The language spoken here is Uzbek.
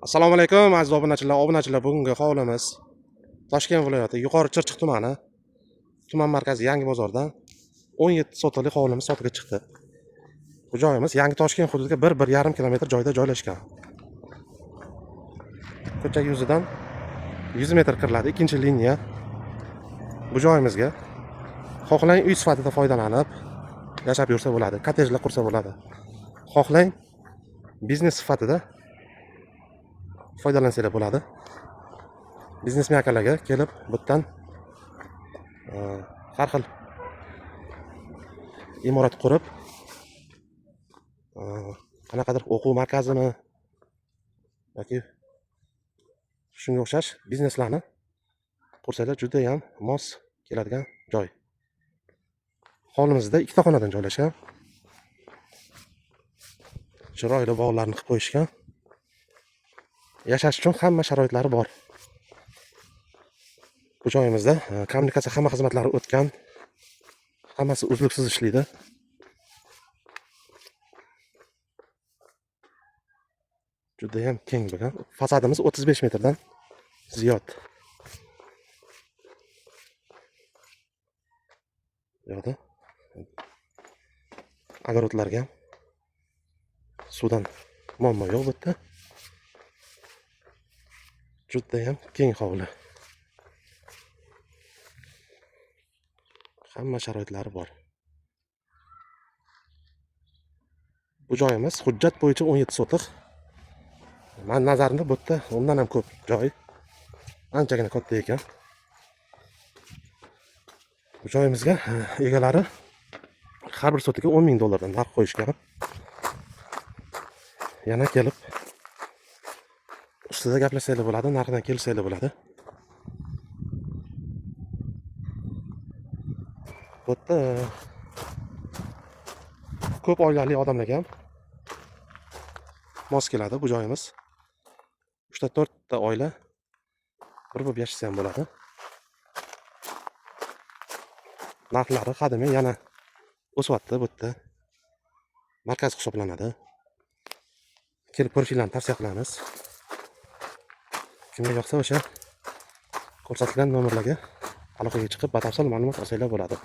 Assalomu alaykum, aziz obunachilar. Obunachilar, bugungi hovlimiz Toshkent viloyati Yuqori Chirchiq tumani, tuman markazi Yangi bozordan 17 sotixli hovlimiz sotuvga chiqdi. Bu joyimiz Yangi Toshkent hududiga 1-1,5 kilometr joyda joylashgan. Ko'cha yuzidan 100 metr kiriladi, ikkinchi liniya. Bu joyimizga xohlang uy sifatida foydalanib yashab yursa bo'ladi, kottejlar qursa bo'ladi. Xohlang biznes sifatida foydalansanglar bo'ladi. Biznesmen akalarga kelib bu yerdan har xil imorat qurib, qanaqadir o'quv markazini yoki shunga o'xshash bizneslarni qursanglar, judayam mos keladigan joy. Hovlimizda ikkita xonadan joylashgan. Chiroyli bog'larni qilib qo'yishgan. Yashash uchun hamma sharoitlari bor. Bu joyimizda kommunikatsiya hamma xizmatlari o'tgan. Hammasi uzluksiz ishlaydi. Judayam keng bo'lgan. Fasadimiz 35 metrdan ziyod. Bu yoqda огородlarga ham suvdan muammo yo'q bu yerda. Judayam keng hovli. Hamma sharoitlari bor. Bu joyimiz hujjat bo'yicha 17 sotix. Men nazarimda bu yerda undan ham ko'p joy. Anchagina katta ekan. Bu joyimizga egalari har bir sotiga 10 ming dollardan narx qo'yishgan. Yana kelib ustida gaplashsanglar bo'ladi, narxidan kelishsanglar bo'ladi. Bu yerda ko'p oilali odamlarga ham mos keladi bu joyimiz. 3ta 4ta oila bir bo'lib yashasa ham bo'ladi. Narxlari hademay yana o'syapti bu yerda. Markaz hisoblanadi. Kelib ko'rishinglarni tavsiya qilamiz. Kimga yoqsa o'sha ko'rsatilgan nomerlarga aloqaga chiqib batafsil ma'lumot olsanglar bo'ladi.